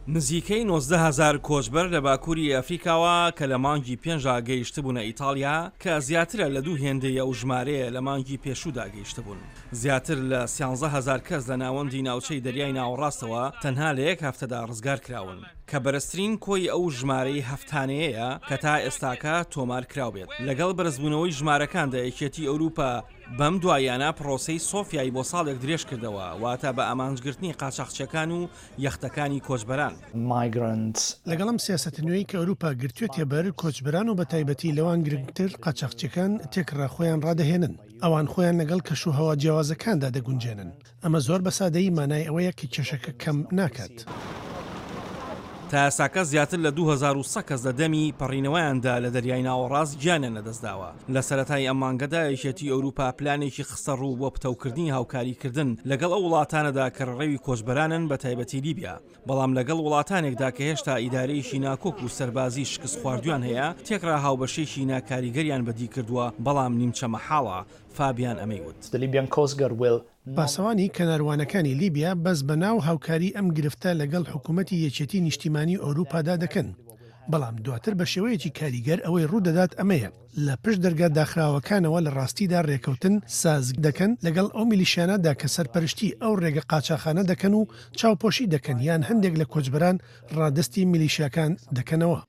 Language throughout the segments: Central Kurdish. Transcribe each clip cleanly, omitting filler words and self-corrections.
نزیکەی 19 هەزار کۆچبەر لە باکووری ئەفریکاوە کە لە مانگی پێنجا گەیشتبوونە ئیتاڵیا، کە زیاترە لە دوو هێندەی ئەو ژمارەیە لە مانگی پێشوودا گەیشتبوون. زیاتر لە 13 هەزار کەس لە ناوەندی ناوچەی دەریای ناوەڕاستەوە تەنها لە یەک هەفتەدا ڕزگارکراون، کە بەرزترین کۆی ئەو ژمارەی هەفتانەیەیە کە تا ئێستاکە تۆمار کراوبێت. لەگەڵ بەرزبوونەوەی ژمارەکاندا یەکێتی ئەوروپا بەم دواییانە پڕۆسەی سۆفیای بۆ ساڵێک درێژکردەوە، واتە بە ئامانجگرتنی قاچاخچیەکان و یەختەکانی کۆچبەران. Migrants. لەگەڵ ئەم سیاسەتە نوێی کە ئەوروپا گرتوێتیە بەر، کۆچبەران و بەتایبەتی لەوان گرنگتر قاچاخچیەکان تێکڕا خۆیان ڕادەهێنن. ئەوان خۆیان لەگەڵ کەشوهەوا جیاوازەکاندا دەگونجێنن. ئەمە زۆر بە سادەیی مانای ئەوەیە کە کێشەکە کەم ناکات. تا ئێستاکە زیاتر لە 2100 کەس لە دەمی پەڕینەوەیاندا لە دەریای ناوەڕاست گیانیان لەدەستداوە. لە سەرەتای ئەم مانگەدا یەکێتی ئەوروپا پلانێکی خستەڕوو بۆ پتەوکردنی هاوکاریکردن لەگەڵ ئەو وڵاتانەدا کە ڕێڕەوی کۆچبەرانن بەتایبەتی لیبیا، بەڵام لەگەڵ وڵاتانێکدا کە هێشتا ئیدارەیەکی ناکۆک و سەربازی شکستخواردوویان هەیە، تێکڕا هاوبەشییەکی ناکاریگەریان بەدیکردووە، بەڵام نیمچە مەحاڵە، فابیان ئەمەی وت. The Libyan Coast Guard will not. پاسەوانی کەناروانەکانی لیبیا بەس بە ناو هاوکاری ئەم گرفتە لەگەڵ حکوومەتی یەکێتی نیشتیمانی ئەوروپادا دەکەن، بەڵام دواتر بە شێوەیەکی کاریگەر ئەوەی ڕوودەدات ئەمەیە، لە پشت دەرگا داخراوەکانەوە لە ڕاستیدا ڕێکەوتن ساز دەکەن لەگەڵ ئەو میلیشیانەدا کە سەرپەرشتی ئەو ڕێگە قاچاخانە دەکەن و چاوپۆشی دەکەن یان هەندێک لە کۆچبەران ڕادەستی میلیشیاکان دەکەنەوە.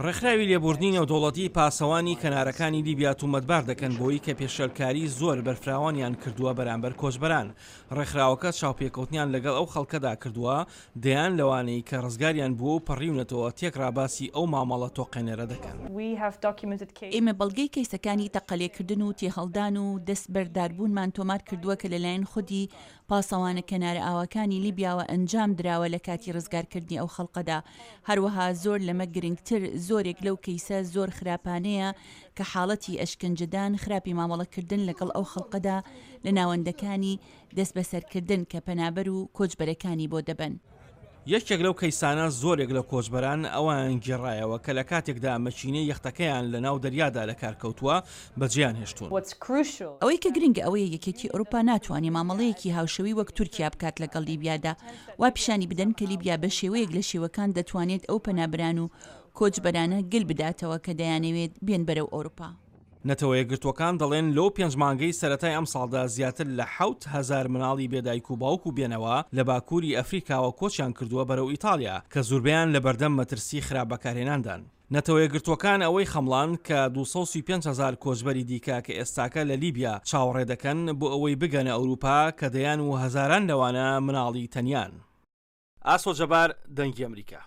ڕێکخراوی لێبوردنی نێودەوڵەتی پاسەوانی کەنارەکانی لیبیا تومەتبار دەکەن بەوەی کە پێشێلکاری زۆر بەرفراوانیان کردووە بەرامبەر کۆچبەران. ڕێکخراوەکە چاوپێکەوتنیان لەگەڵ ئەو خەڵکەدا کردووە، دەیان لەوانەی کە ڕزگاریان بووە و پەڕیونەتەوە تێکڕا باسی ئەو مامەڵە تۆقێنەرە دەکەن. ئێمە بەڵگەی کەیسەکانی تەقەلێکردن و تێهەڵدان و دەستبەرداربوونمان تۆمار کردووە کە لەلایەن خودی پاسەوانە کەنارئاواکانی لیبیاوە ئەنجام دراوە لە کاتی ڕزگارکردنی ئەو خەڵقەدا، هەروەها زۆر لەمە گرنگتر زۆرێک لەو کەیسە زۆر خراپانەیە کە حاڵەتی ئەشکەنجەدان، خراپی مامەڵەکردن لەگەڵ ئەو خەڵقەدا لە ناوەندەکانی دەستبەسەرکردن کە پەنابەر و کۆچبەرەکانی بۆ دەبەن. یەکێک لەو کەیسانە زۆرێک لە کۆچبەران ئەوەیان گێڕایەوە کە لە کاتێکدا مەکینەی یەختەکەیان لە ناو دەریادا لە کار کەوتووە بەجێیان هێشتوون. ئەوەی کە گرنگە ئەوەیە یەکێتی ئەوروپا ناتوانێ مامەڵەیەکی هاوشێوەی وەک تورکیا بکات لەگەڵ لیبیادا، وا پیشانی بدەن کە لیبیا بە شێوەیەک لە شێوەکان دەتوانێت ئەو پەنابەران و کۆچبەرانە گل بداتەوە کە دەیانەوێت بێن بەرەو ئەوروپا. نەتەوەیەکگرتووەکان دەڵێن لەو پێنج مانگەی سەرەتای ئەمساڵدا زیاتر لە 7000 مناڵی بێ دایک و باوک و بێنەوا لە باکووری ئەفریکاوە کۆچیان کردووە بەرەو ئیتاڵیا کە زوربەیان لەبەردەم مەترسی خراپ بەکارهێناندان. نەتەوەیەکگرتووەکان ئەوەی خەمڵاند کە 235 هەزار کۆچبەری دیکە کە ئێستاکە لە لیبیا چاوەڕێ دەکەن بۆ ئەوەی بگەنە ئەوروپا کە دەیان و هەزاران لەوانە مناڵی تەنیان. ئاسۆ جەبار، دەنگی ئەمریکا.